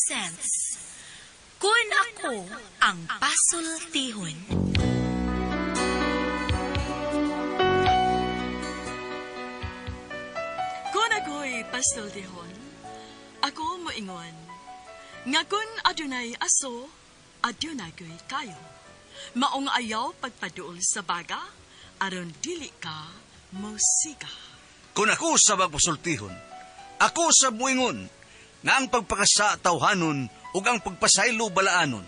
presents Kun Ako Ang Pasultihon. Kung ako'y pasultihon, ako moingon, nga kun adunay aso, adunay ko'y kayo. Maong ayaw pagpaduol sa baga, aron dili ka mosiga. Kung ako sa magpasultihon, ako sa muingon, nga ang pagpakasa tawhanon ug ang pagpasaylo balaanon.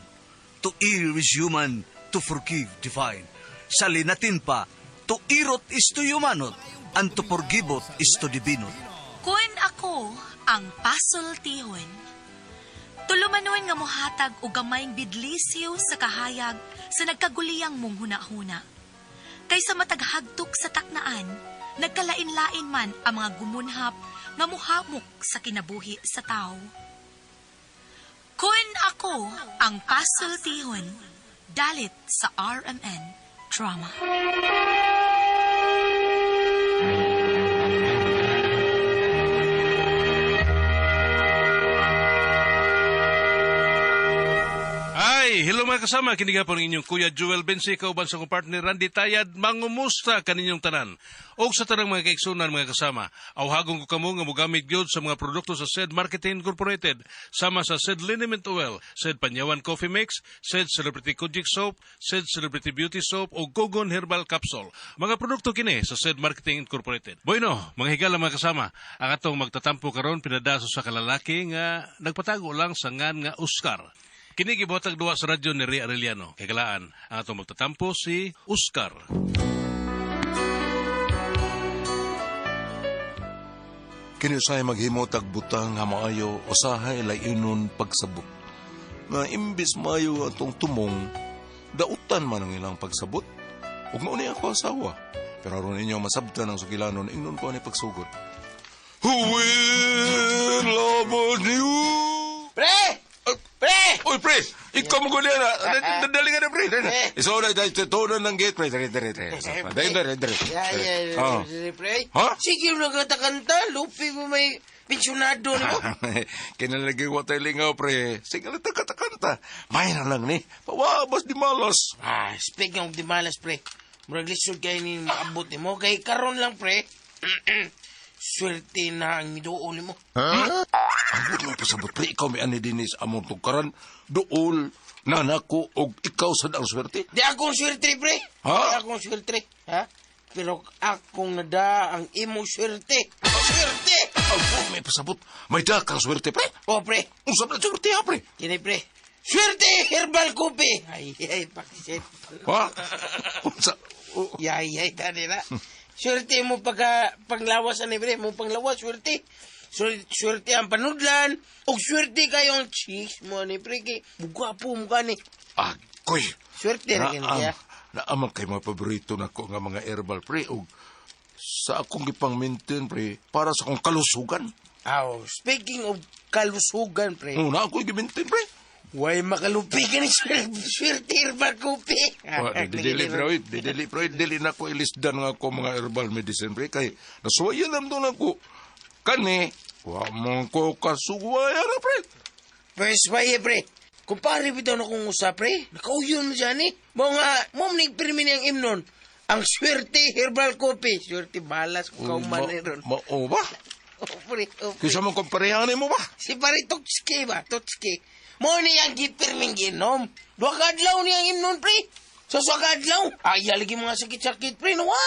To err is human, to forgive divine. Sa linatin pa, to irot is to humanot, and to forgivot is to divinot. Kun ako ang pasultihon. Tulumanon nga mohatag og gamayng bidlisiw sa kahayag sa nagkaguliyang mong hunahuna. Kaysa mataghagtok sa taknaan, nagkalain-lain man ang mga gumunhap nga muhamok sa kinabuhi sa tao. Kun ako ang pasultihon, dalit sa RMN Drama. Ay, hello mga kasama. Kini po ang inyong Kuya Jewel Bensi, kauban sa akong partner Randy Tayad, mangumusta kaninyong tanan. Og sa tanang mga kaigsunan mga kasama, awhagon ko kamo nga mogamit gyud sa mga produkto sa SED Marketing Incorporated, sama sa SED Liniment Oil, SED Panyawan Coffee Mix, SED Celebrity Kojic Soap, SED Celebrity Beauty Soap o Gogon Herbal Capsule. Mga produkto kini sa SED Marketing Incorporated. Bueno, mga higala mga kasama, ang atong magtatampo karon pinadaso sa kalalaki nga nagpatago lang sa ngan nga Oscar. Kini gibuhatag duwa sa radyo ni Ray Arellano. Kay kalaan, ang atong magtatampo si Oscar. Kini usay maghimo tag butang nga maayo usahay layonon pagsabot. Nga imbis maayo atong tumong, dautan man ang ilang pagsabot. Ug mao ni ako asawa. Pero aron inyo masabtan ang sugilanon, ingnon ko ani pagsugod. Who will love you? Pre! Pre! Uy, pre! Ikaw mo guli na. Dali nga na, pre. Eh. Iso na, ito na ng gate, pre. Dali, dali, dali. Dali, dali, dali. Ya, ya, Oh. pre. Ha? Sige mo nagkanta-kanta, lupi mo may pensyonado ni mo. Kinalagay wa tayo lingaw, pre. Sige lang kanta. May na lang ni. Pawabas di malas. Ah, speaking of the malas, pre. Murag lisod kay ni maabot ni mo. Kay karon lang, pre. Swerte na ang miduol ni mo. Ang buti mo pasabot, pre. Ikaw may ani dinis among tugkaran. Duol, nanako, og ikaw sad ang swerte. Di akong swerte, pre. Ha? Di akong swerte. Ha? Pero akong nada ang imong swerte. Swerte! Ang buti may pasabot. May da kang swerte, pre. Oh, pre. Usap na swerte, ha, pre. Kini, pre. Swerte herbal coffee. Ay, ay, pakisit. Ha? Unsa? Oh, Yay, yay, tani na. Swerte mo pagka panglawas ani bre, mo panglawas swerte. Swerte ang panudlan, ug swerte kayo ang cheeks mo ani pre kay mugwapo mo kani. Agoy. Swerte ra kini ya. Naamang kay mga paborito nako nga mga herbal, pre. Og sa akong gipang maintain, pre, para sa akong kalusugan. Aw, speaking of kalusugan pre. Una ako'y gi-maintain, pre. Way makalupi ka ni swerte, swerte herbal coffee. Wa, di dili pre, oy, di dili pre, dili na ko ilisdan nga ako mga herbal medicine pre kay nasuwayan nam doon ako. Kani, wa mo ko kasuwaya na pre. Pwes, waye pre. Kumpare bitaw na kong usa pre. Nakauyon mo siya ni. Mo nga, mo manig pirmi niyang imnon. Ang swerte herbal coffee. Swerte balas kung kauman ni ron. Mao ba? Oh, pre, oh, pre. Kaysa mong kumparehan mo ba? Si pare Totski ba? Totski. Mo ni ang gipirming ginom. Duha ka adlaw niyang imnon, pre. Sa so, ka adlaw. Ay, lagi mga sakit-sakit, pre. Nawa.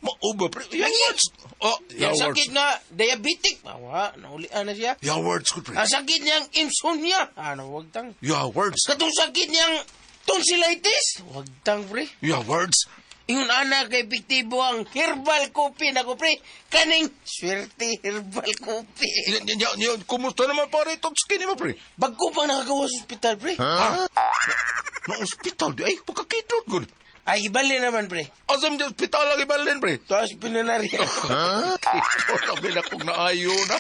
Mao ba pre? Lagi. Yawards. Oh, Yang yawards. sakit nga, diabetic. Awa, naulian na siya. Yawards ko pre. Ang sakit niyang insomnia. Ano, wag tang. Yawards. Katong sakit niyang tonsillitis. Wag tang, pre. Yawards. Ingon ana kay epektibo ang herbal coffee nako pre. Kaning swerte herbal coffee. Kumusta naman pare Totski ni mo pre? Bagko pang nakagawa sa ospital pre. Ha? Na ospital di ay pagkakidot ko. Ay, ibali naman pre. Asam di ospital ang ibalin pre. Tapos pinanariya. Ito na binakong naayo na.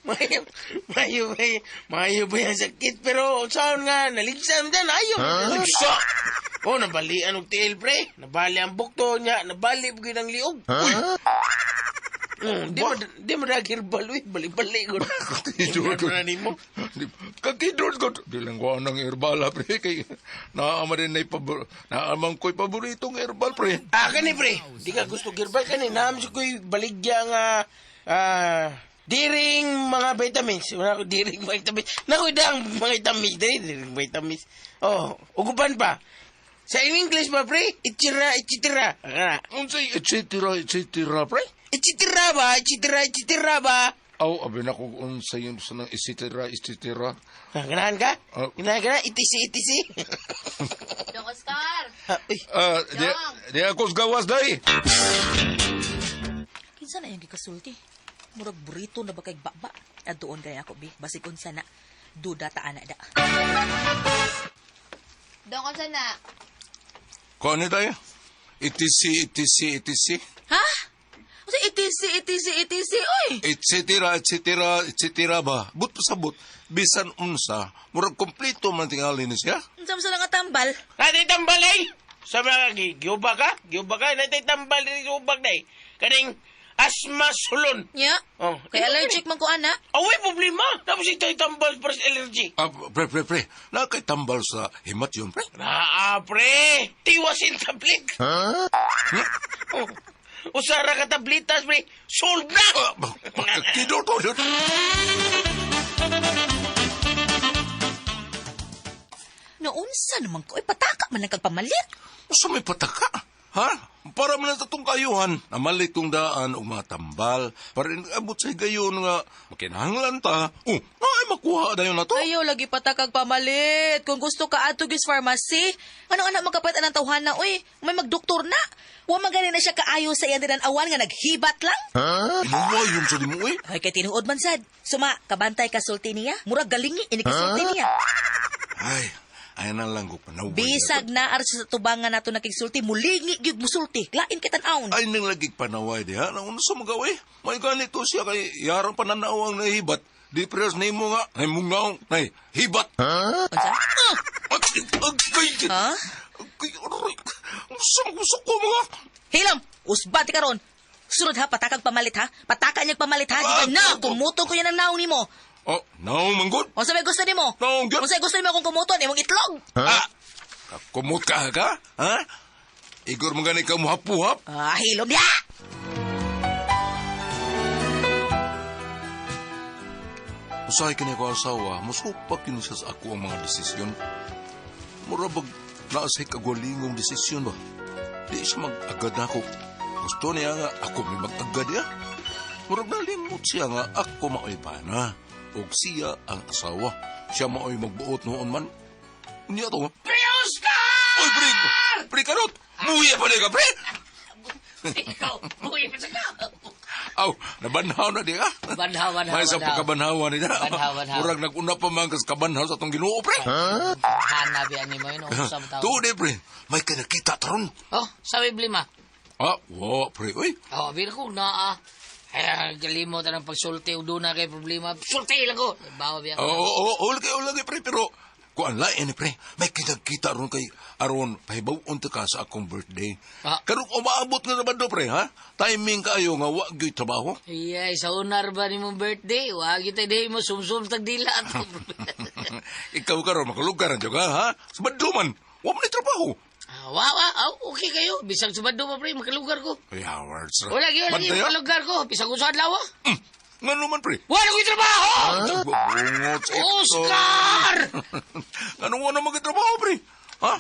Mayo, mayo, mayo, mayo ba yung sakit? Pero saan nga, naligsan din, ayaw. Nagsa! Oh, nabalian og tiil, pre. Nabali ang bukto niya, nabali po ang liog. Uy! Di mo dag herbal, uy. Bali-bali ko. Kakidor ko. Ano na nimo? Kakidor ko. Di lang ko ng herbal, ha, pre. Kay, naama rin na naamang ko'y paboritong herbal, pre. Ah, kani pre. Di ka gusto herbal kani. Naam si ko'y baligya nga diring mga vitamins. Wala ko diring vitamins. Naku, dang mga vitamins. Diring vitamins. Oh, ugupan pa. Sa in English ba, pre? Itchira, itchira. Ah, Unsay, et cetera, et cetera, pre. Itchira ba? Itchira, itchira ba? Aw, abi na ko unsay yun sa nang et cetera, et cetera. Ah, ganahan ka? Ah. Ganahan ka na? Itisi, itisi. Dong Oscar! Ah, uy. Di ako sa gawas, day. Kinsa na yung gikasulti? Murag burrito na ba kay baba? At doon kaya ako, bi. Basig unsa na. Duda ta ana da. Dong, unsa na? Kuan ni tayo? Itisi, itisi, itisi. Ha? Unsa itisi, itisi, itisi, oy! Et cetera, et cetera, et cetera ba? But pa sabot, bisan unsa, murag kompleto man tingali ni siya. Unsa man sa nga tambal? Natay tambal ay! Sa mga giuba ka? Giuba ka? Natay tambal diri sa ubag day. Kaning asma sulon. Nya? Oh. Kay allergic man ko ana. Away problema. Tapos ito'y tambal para sa allergy. Ah, pre, pre, pre, nakay tambal sa himat yun, pre. Naa, pre. Tiwasin tablet. Huh? Oh. Usara ka tablitas, pre. Solve na! Ah, Pagkakidor to. Naunsa naman ko, ay pataka man lang kag pamalit. Usa may pataka? Ha? Para man sa itong kayuhan, namalit tong daan og mga tambal, para abot sa higayon nga makinahanglan ta. Oh, ay makuha dayon na to. Ayaw lagi patakag pamalit. Kung gusto ka adto gyud sa pharmacy, ano anak magkapat anang tawhana oy, may magdoktor na. Wa man gani na siya kaayo sa iyang awan nga naghibat lang. Inuwa yun sa dimo eh. Ay kay tinuod man sad. Suma, kabantay ka sulti niya. Murag galingi ini kasulti niya. Ay, ay na lang ko panaway. Bisag na ar sa tubangan nato nakigsulti, mulingi gyud musulti. Lain kay tan-awon. Ay nang lagi panaway diha. Nauna sa magaw eh. May ganito siya kay yarang pananawang nahibat. Di press na imo nga. Ay mong naong. Nay, hibat. Unsa? Ay, agay. Ha? Agay, aray. Ang gusto ko mga. Hilom, usbati karon. Sunod ha, patakag pamalit ha. Pataka niyag pamalit ha. Di ka na, kumuton ko yan ang naong nimo. Oh, naong manggod. Unsa may gusto nimo? Naong gyud. Unsa may gusto nimo kung kumuton imong itlog? Ah, kumot ka ka? Ha? Igor mo gani ka muhapuhap? Ah, hilom ya. Usahay kini ko asawa, musupak yun siya sa ako ang mga desisyon. Mura bag naasay kagwalingong desisyon ba? Di siya mag-agad ako. Gusto niya nga ako may mag-agad niya. Murag nalimot siya nga ako maoy pana. Og siya ang asawa. Siya maoy magbuot noon man. Unya to. Pre Oscar! Uy, pre! Pre, karot! Muya pa ka, pre! Ikaw, buhay pa sa ka. Aw, nabanhaw na di ka. Banhaw, banhaw, May sa banhaw. pagkabanhawa nila. Banhaw, banhaw. Murag nag-una pa man kas kabanhaw sa atong Ginoo, pre. Hanabi ani mo yun, usap tao. Tuod eh, pre. May kinakita taron. Oh, sabi blima. Ah, wa, pre. Uy, Oh, bir ko na ah. Ay, galimot ang pagsulti o doon na kay problema. Sulti lang ko. Bawa biya. oo, oo, oo, lagi, oo, lagi, pre. Pero, kuan lain eh, pre. May kinakita ron kay aron pahibaw-on ta ka sa akong birthday. Ah. Karong umaabot nga naman do, pre, ha? Timing kaayo nga wa gyud trabaho. Iyay, sa unar ba ni mong birthday? Wag kita di mo sumsum tagdila ato. Ikaw karon makalugar na ka, ha? Sa man, wa man ni trabaho. Ah, wa, wa, ah, okay kayo. Bisag subado pa pre, makalugar ko. Ay, Howard, sir. Wala gyud, wala gyud, Bantay, ha? makalugar ko. Bisag ko sa adlaw. ah. Ngano man, pre? Wala ko'y trabaho! Bungot sa ito. Oscar! Ano nga na magtrabaho, pre? Ha?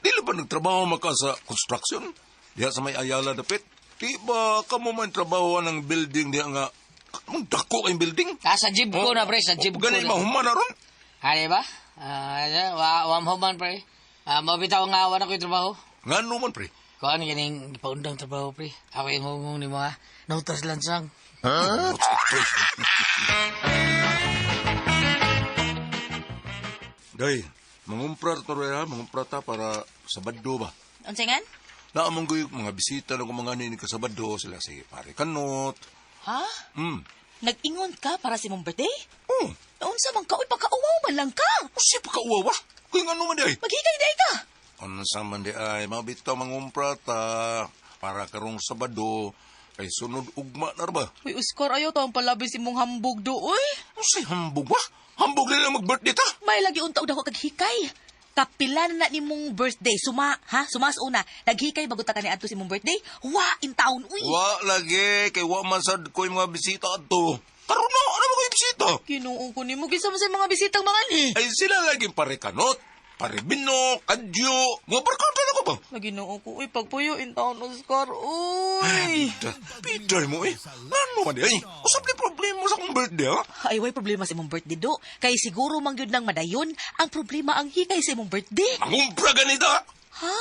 Dili ba nagtrabaho maka sa construction? Diha sa may Ayala dapit? Di ba kamo man trabaho ng building diha nga Anong dako kayong building? Ah, sa jeep ko na pre, sa jeep ko Ganun na. mahuman na ron? Ano ba? Ah, wa wa man pre. Ah, mabitaw nga wala ko'y trabaho. Ngano man, pre? Kung ano ganing ipaundang trabaho pre. Ako yung hungong ni mga nautas lansang. Bungot sa ito. Day, mangumpra ta ha, mangumpra ta para sa Sabado ba? Unsa ngan? Naamong ko yung mga bisita ng mga nini ka Sabado, sila si Pare Kanot. Ha? Hmm. Nag-ingon ka para sa imong birthday? Oh, Naunsa man ka, uy, pagkauwaw man lang ka. Usi pa kauwawa. Kaya nga naman di ay. Maghigay day ka. Unsa man di ay, mga bitaw mangumpra ta para karong Sabado, Kay sunod ugma na ba? Uy, Oscar, ayaw taong palabis imong hambog do, uy. Unsay hambog ba? Hambog nila mag-birthday ta? May lagi unta og dako kag hikay. Kapila na na nimong birthday. Suma, ha? Suma sa una. Naghikay bago ta kani adto sa imong birthday. Wa in taon, uy. Wa lagi, kay wa man sad ko'y mga bisita adto. Karon na, ano ba ko'y bisita? Kinuong ko nimo kinsa man sa mga bisitang mga ni. Ay sila lagi pare kanot, pare bino, kadyo, mga barkada na ko ba? Naginoo ko, uy, pagpuyo in taon, Oscar, uy. Biday mo eh. Ano man di ay? Usap ni problema sa akong birthday ha? Ay, way problema sa imong birthday do. Kay siguro man gyud nang madayon, ang problema ang hikay sa imong birthday. Mangumpra ganita! Ha?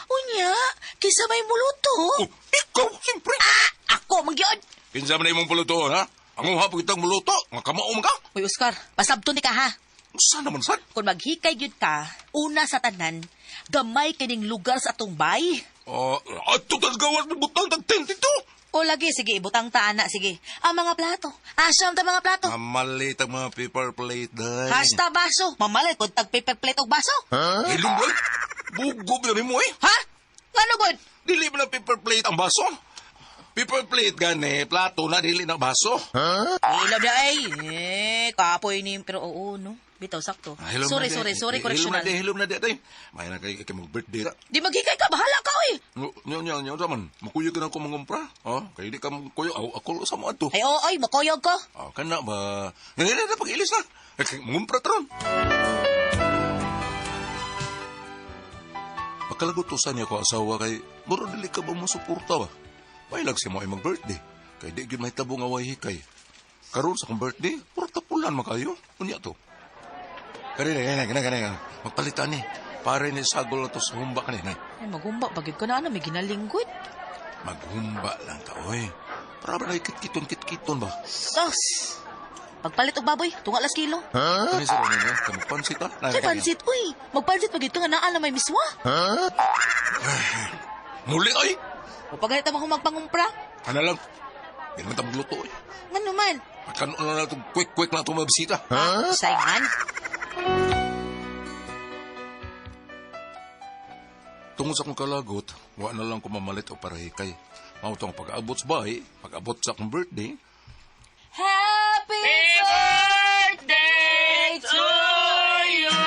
Unya, kisa may muluto. Oh, ikaw, siyempre. Ah, ako man gyud. Kinsa man na imong pulutoon ha? Ang hapon kitang muluto, nga kamao man ka. Uy, Oscar, pasabton ni ka ha. Saan naman sad? Kung maghikay gyud ka, una sa tanan, gamay kining lugar sa atong bay. Ah, ato tas gawas ng butang tag tent ito. O lagi, sige, ibutang ta ana, sige. Ang mga plato. Asam ta mga plato. Mamalit ang mga paper plate day. Hasta baso. Mamalit kung tag paper plate og baso. Hilom lang. Bugob na mo eh. Ha? Ngano gud? Dili ba na paper plate ang baso? Paper plate gani, plato na dili na baso. Ilab na ay. Eh, kapoy ni pero oo no. Bitaw sakto. Ah, hilom Sorry, na di. sorry, sorry, Hilom na correctional. di, hilom na di, day. May na kay kay mag-birthday ra. Di maghikay ka, bahala ka oy. Nyo, nyo, nyo, zaman. Makuyo ka na ko mangumpra. Ha? Kay di ka makuyo. Aw, ako sa mo ato. Ay, oo, ay, makoyog ko. Ah, kana ba? Ngayon na, pag-ilis na. Eh, kay mangumpra taron. Pagkalagutusan niya ko asawa kay muro dili ka ba mo suporta ba? Pailag siya mo ay mag-birthday. Kay di gyud may tabo nga way hikay. Karon sa akong birthday, puro tapulan makayo. Unya to. Kani na, kani, kani, kani. Magpalitan ni. Pare ni sagol na to sa humba kani. Nay. Ay, magumba, bagid ko na, ano, may ginalinggoy. Maghumba lang ka, oy. Para ba na kiton-kitkiton ba? Sos. Pagpalit og baboy, tunga las kilo. Kani sa rin niya, kamagpansit ha? Sa pansit, uy. Magpansit pag ito nga naa na may miswa. Muli ay! O pagalit mo magpangumpra. Ano lang? Di naman ta magluto eh. Ngano man? Pagkano na lang itong quick-quick na itong mga bisita. Sayangan. Tungod sa akong kalagot, wa na lang ko mamalit o parahikay. Mao tong pag-abot sa bahay, pag-abot sa akong birthday, Happy Birthday to you!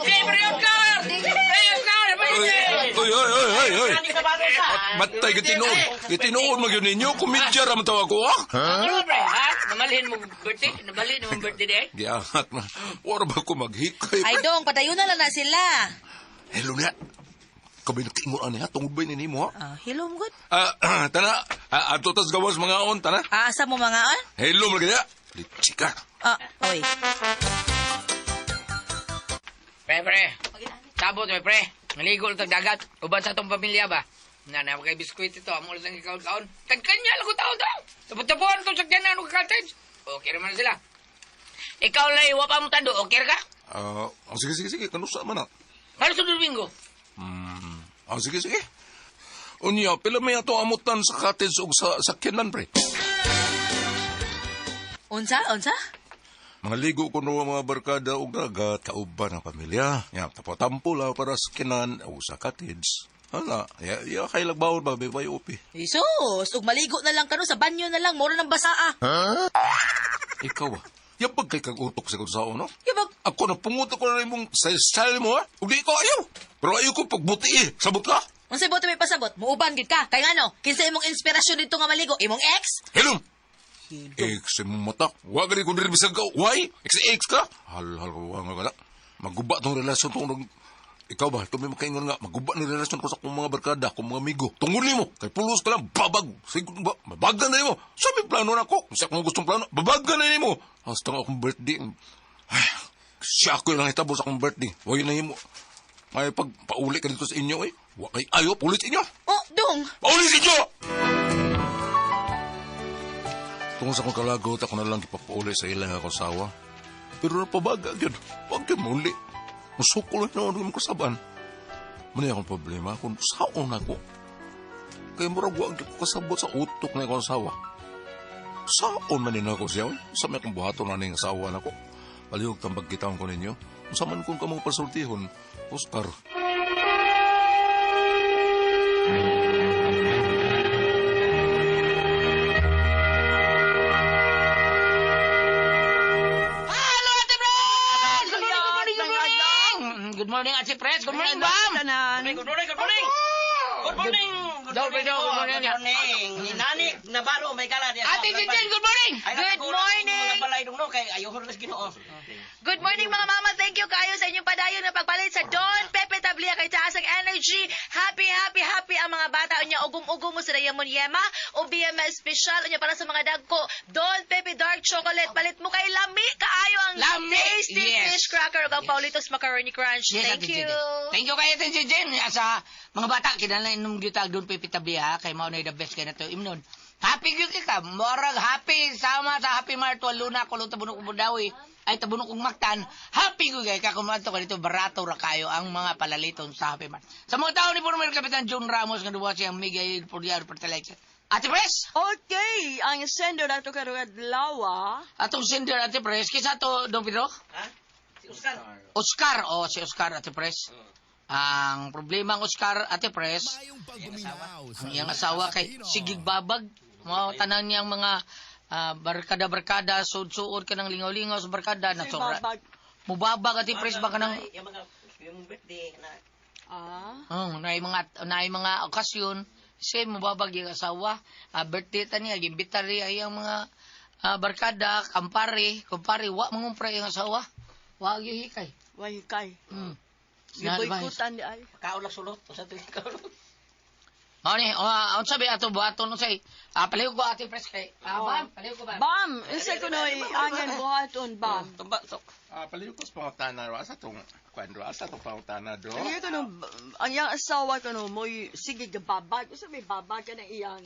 Siyempre yun, Car! Ayun, Car! Oy, oy, oy, oy, oy! Matay ka tinuod. Gitinuod mag yun ninyo. Kumidya raman tawag ko, ah! Ano pre, ha? Namalhin mo birthday? Nabalhin mo birthday day? Giangat man. Wala ba ko maghikay? Ay dong, padayon na lang na sila. Hello na. Kabay nakiingon ani ha? Tungod ba ni mo, ha? Ah, hello mo good. Ah, tana. Ah, ato tas gawas mga on, tana. Ah, asa mo mga on? Hello, mga kaya. Chika. Ah, oy. Pre, pre. Sabot, pre, pre. Naligo lang tag dagat. Uban sa atong pamilya ba? Na, na, kay biskuit ito. Amo lang ikaon-kaon. Tagkanya lang ko taon to. Tapos-tapuan itong sakyanan o cottage. Okay naman na sila. Ikaw lang, iwa pa mo tando. Okay ka? Ah, oh, sige, sige, sige. Kanusa man, ah. Ano sa Domingo? Ah, sige, sige. Unya, pila may ato amutan sa cottage ug sa sakyanan, pre. Unsa, unsa? Mga ligo ko no mga barkada ug dagat, kauban ang pamilya. Ya, tapo-tampo la para sa kinan ug sa cottage. Hala, ya, ya kay lagbawon ba BYOP. Jesus, ug maligo na lang kano sa banyo na lang, mura ng basa ah. Ikaw ba? Yabag kay kag utok sa kung no? Yabag, Ako na pungot ako na imong style mo ha. Ug di ko ayaw. Pero ayaw ko pagbuti eh. Sabot ka. unsay boto may pasabot, muuban gid ka. Kay ngano, kinsa imong inspirasyon dito nga maligo, imong ex? Hello. Ex mo mata. Wa gani ko diri bisag ka. Why? Ex ex ka? Hal hal wa nga kada. Maguba tong relasyon tong nag Ikaw ba, ito may makaingon nga, maguba ni relasyon ko sa akong mga barkada, akong mga amigo. Tungod nimo, kay pulos ka lang, babag. Sige, ba, babagan na nimo. Sa may plano na ako. Sa akong gustong plano, babagan na nimo. Hasta nga akong birthday. Ay, siya ako lang hitabo sa akong birthday. Huwag na nimo. May pag pauli ka dito sa inyo eh. Wa kay ayo, pauli sa inyo. Oh, dong. Pauli sa inyo! Tungkol sa akong kalagot, ako na lang ipapauli sa ilang ako sawa. Pero napabaga yun. Huwag yun muli. Musukol na noon kong kasaban. Muna akong problema kung saon ako. Kaya murag wag ko kasabot sa utok na akong asawa. Saon man din ako siya. Oy. Sa may akong buhaton na ning asawa na ko. Palihog tambag kita ko ninyo. Unsa man kung kamong pasultihon, Oscar. Good morning, Ate Pres. Good morning, Bam! Tanan. Good morning, good morning. Good morning. Good Daw, morning. daw, good morning. Good morning. Ni Nani Navarro may gala diya. Ate Jinjin, good morning! Good morning. Mga balay dong no kay ayo ras Ginoo. Good morning, mga mama. Thank you kayo sa inyong padayon na pagpalit sa Don Pepe Tablia kay taas ang energy. Happy, happy, happy ang mga bata. Unya, ugum-ugum mo sa Diamond Yema o BMS Special. Unya, para sa mga dagko, Don Pepe Dark Chocolate. Palit mo kay Lami. Kaayo ang Lami! tasty Yes. fish cracker ug ang Paulitos Macaroni Crunch. Yes, Thank Ate you. Jinjin. Thank you kayo, Ate Jinjin. Sa mga bata, kinahanglan inom gyud tag Don Pepe Tablia, ha? Kay mao na the best kay nato imnon. Happy gyud kay ka. Morag happy sama sa Happy Mart Luna kulong tabunok kong Budawi. Ay tabunok kong Mactan. Happy gyud kay ka kumanto ka dito barato ra kayo ang mga palaliton sa Happy Mart. Sa mga tao ni former Kapitan John Ramos nga duwa siyang Miguel Purdiar Fertilizer. Ate Pres, Okay, ang sender ato karong adlaw. Atong sender Ate Pres, kisa to Don Pedro? Ha? Si Oscar. Oscar, oh si Oscar Ate Pres. Ang problema ang Oscar Ate Pres, ang iyang asawa kay sigig babag, mao tanan niyang mga barkada-barkada, suod-suod ka ng lingaw-lingaw sa barkada na sobra. Babag. Mubabag Ate Pres ba ka ng Yung mga yung birthday na Ah. oh, naay mga okasyon, siya mubabag yung asawa, birthday ta niya, gimbita riya iyang mga barkada, kampare, kumpare, wa mangumpra iyang asawa. Wa gyud hikay. Way kay. Sinadvise. Giboykotan di ay. kaon lang sulot usa to kaon. Mao ni, unsa ba ato buhaton unsay? Paliw ko Ate Pres kay. Bam, paliw ko ba. Bam, unsa kunoy angin buhaton bam. Tumba to. Paliw ko sa pangutana ro asa tong kuan ro asa tong pangutana do. Ang iya kuno ang iyang asawa kuno moy sige gababag. Unsa may babag ka ng iyang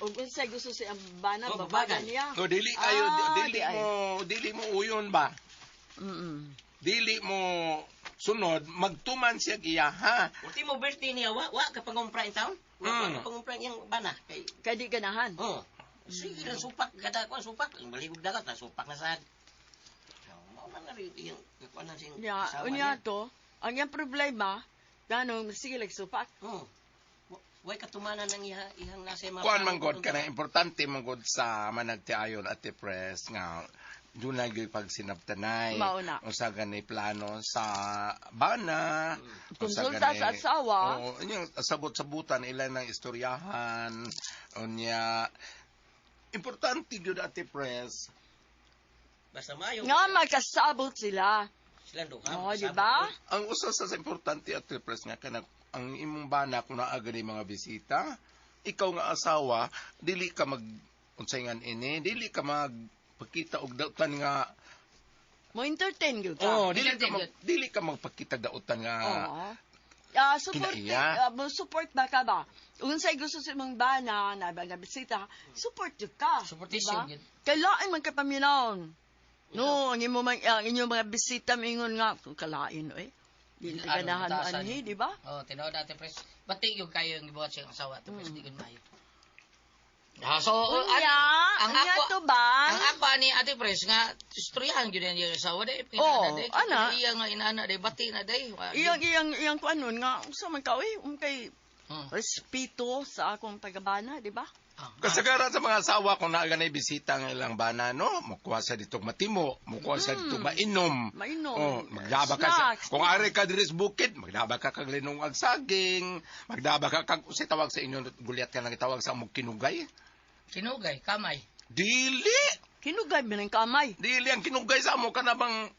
ug unsay gusto sa iyang bana Oh, babagan babagan. niya. No dili kayo Ah, dili di ay. mo dili mo uyon ba? Dili mo sunod magtuman siya iya ha. Ultimo birthday niya wa wa ka pangumpra in town. Wa ka pangumpra iyang bana kay Kay di ganahan. Oh. Sige lang supak kada ko supak ang baligog dagat na supak na sad. Mao man na rin iyang kuan na siyang Nya, asawa unya niya. to, ang iyang problema ganong sige lag supak. Oh. Way katumanan ng iha, ihang nasa mga Kuan man god kana importante man god sa managtiayon Ate Pres nga dunay gyud pagsinabtanay. Mao na. Unsa gani plano sa bana, unsa Konsulta gani- sa asawa. Oo, inyong sabot-sabutan ilan ng istoryahan. Unya importante gyud Ate Pres. Basta maayo. Nga magkasabot sila. Silang duha. Oh, di ba? Ang usa sa importante Ate Pres nga kana ang imong bana kung naa gani mga bisita, ikaw nga asawa dili ka mag unsay ngan ini, dili ka magpakita og dautan nga Mo entertain gyud ka. Oh, dili ka magpakita dautan nga Oo. Support, Kinaiya. mo support ba ka ba? Unsay gusto sa imong bana na ba nga bisita, support jud ka. Supportation diba? jud. Kailain man ka paminaon. No, ang imo man ang inyong mga bisita mingon nga kung kalain oy. Di na ganahan mo Ano, anhi, di ba? Oh, tinuod Ate Pres. Bati yung kayo yung gibuhat siyang asawa Ate Pres, di gyud maayo. So Unya, ang unya ako- to ba? Ang ako ani Ate Pres nga istoryahan gyud niya yung asawa day. Oh, day, ana. Iya nga inaana day bati na day. Iyang iyang iyang kuanon nga unsa man ka oy, kay respeto sa akong pagabana, di ba? Kasagaran sa mga asawa kung naa ganay bisita ang ilang bana no, mukuha sa dito matimo, mukuha sa dito mainom. Mainom. Oh, magdaba ka sa, Snacks. kung ari ka diri sa bukid, magdaba ka kag linungag saging, magdaba ka kag unsay tawag sa inyo gulyat ka nang gitawag sa among kinugay. Kinugay, kamay. Dili, Kinugay man ang kamay. dili ang kinugay sa amo kana bang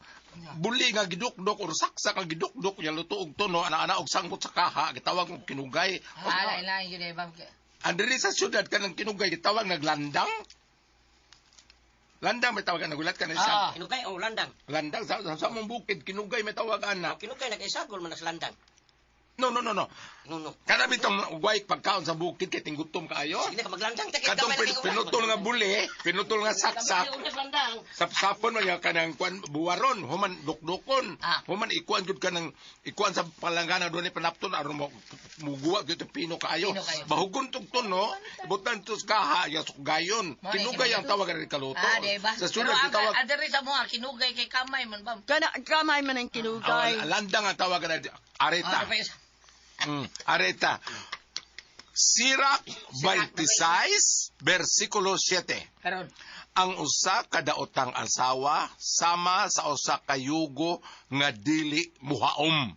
buli nga gidukdok or saksak nga gidukdok ya luto og tuno ana-ana og sangkot sa kaha gitawag og kinugay. Lain lain gyud eh, bam. Ang diri sa syudad kanang kinugay gitawag naglandang. Landang may tawag nagulat ka na isa. Kinugay o landang. Landang sa among bukid kinugay may tawag ana. O kinugay nakaisagol man sa landang. No no no no. No no. Kada bitong ugway pagkaon sa bukid kay tinggutom kaayo. Sige na ka maglandang ta kay Katong gamay na pinutol nga buli, pinutol nga saksak. Landang. Sapsapon man ya kanang kuan buwaron, human dukdukon, human ikuan gud kanang ikuan sa palanggana doon ni panapton aron mo muguwa gyud ang pino kaayo. Pino kaayo. Bahugon tug tuno, butan tus kaha ya sugayon. Mo ni Kinugay ang tawag rin kaluto. Di ba? Sa Pero sunod ang gitawag ang diri sa mga kinugay kay kamay man bam. Kana kamay man ang kinugay. Ah, landang ang tawag rin areta. Pres. Areta. Sirak 26, versikulo 7. Karon. Ang usa ka daotang asawa sama sa usa ka yugo nga dili muhaom.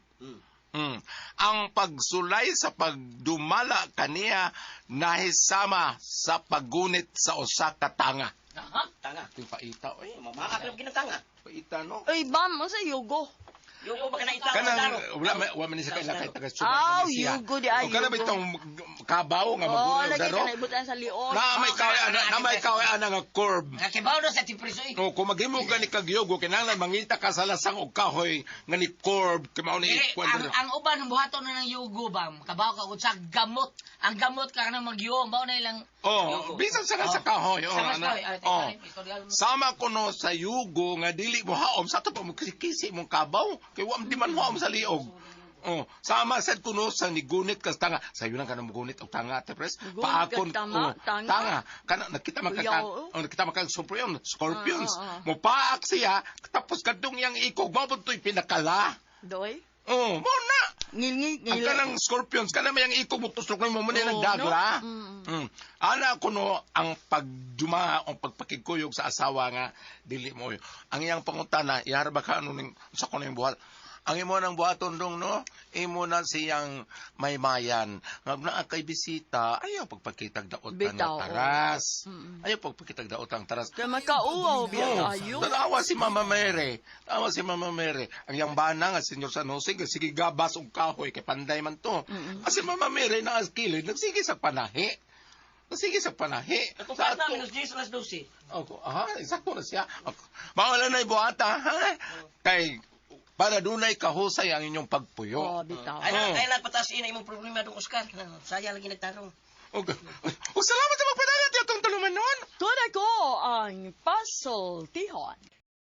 Ang pagsulay sa pagdumala kaniya nahisama sa paggunit sa usa ka tanga. Aha. Tanga. Ating paita, oy. Mamaak na ginatanga. Paita, no? Uy, bam, mo sa yugo. Yugo ba ka na itang Kanang, wala, wala man siya kaila kay taga Aw, yugo di ay, O kana ba yugo. itong kabaw nga Oh, maguro lagi daro? ka na ibutan sa liot. Na may kaway ana, na may kaway ana nga curve. Nakibaw na sa tipreso eh. O kung maghimo ka ni kag yugo kinahanglan mangita ka sa lasang og kahoy nga ni curve kay mao ni Dili, ikuan ang uban ng buhaton na ng yugo ba, kabaw ka sa gamot. Ang gamot ka na magyuo, mao na ilang Oh, bisan sa sa kahoy, oh, Sama sa ana. kahoy. Ay, teka, Oh. istorya mo. Sama ko no sa yugo nga dili mo haom sa ato pa mo kisi mong kabaw kay wa di man haom sa liog. Oh, sama sad kuno sa nigunit kas tanga. Sayo lang ka na mugunit og tanga te pres. Gunit Paakon kag tama, oh, tanga. tanga. Kana nakita man ka Uyaw, oh. oh, nakita man ka scorpion, scorpions. Ah, ah, ah. Mopaak siya tapos kadtong iyang ikog mao to'y pinakala. Doy. Oh, mo na. Ngilngil, Ang ngilngil. kanang scorpions, kanang may ang ikog mo tusok mo mo ng Oo, dagla. no? Mm. Ana kuno ang pagduma o pagpakigkuyog sa asawa nga dili mo. Ang iyang pangutana, iyar ba ka ano ning sa kuno yung buhat. Ang imo nang buhaton dong no, imo na siyang maymayan. Nga naa kay bisita, ayaw pagpakitag daot ang Bitaw, oo. taras. Mm. Ayaw pagpakitag daot ang taras. Kaya makauaw, biya Oo. tayo. Tanawa si Mama Mary. Tanawa si Mama Mary. Ang iyang bana nga, Senyor San Jose, sige gabas og kahoy, kay panday man to. Kasi Mama Mary na kilid, nagsige sa panahi. Nagsige sa panahi. Ako Sa pa na, ato- minus 10, alas 12. Ako, aha, sakto na siya. Ako, mawala na ibuhata, ha? Kay, para dunay kahusay ang inyong pagpuyo. Oh, bitaw. Ay, Oh. ay lang pataas ina imong problema dong Oscar. Saya lagi nagtarong. Og, og salamat sa magpadagat atong tulumanon. Tuna ko ang pasultihon.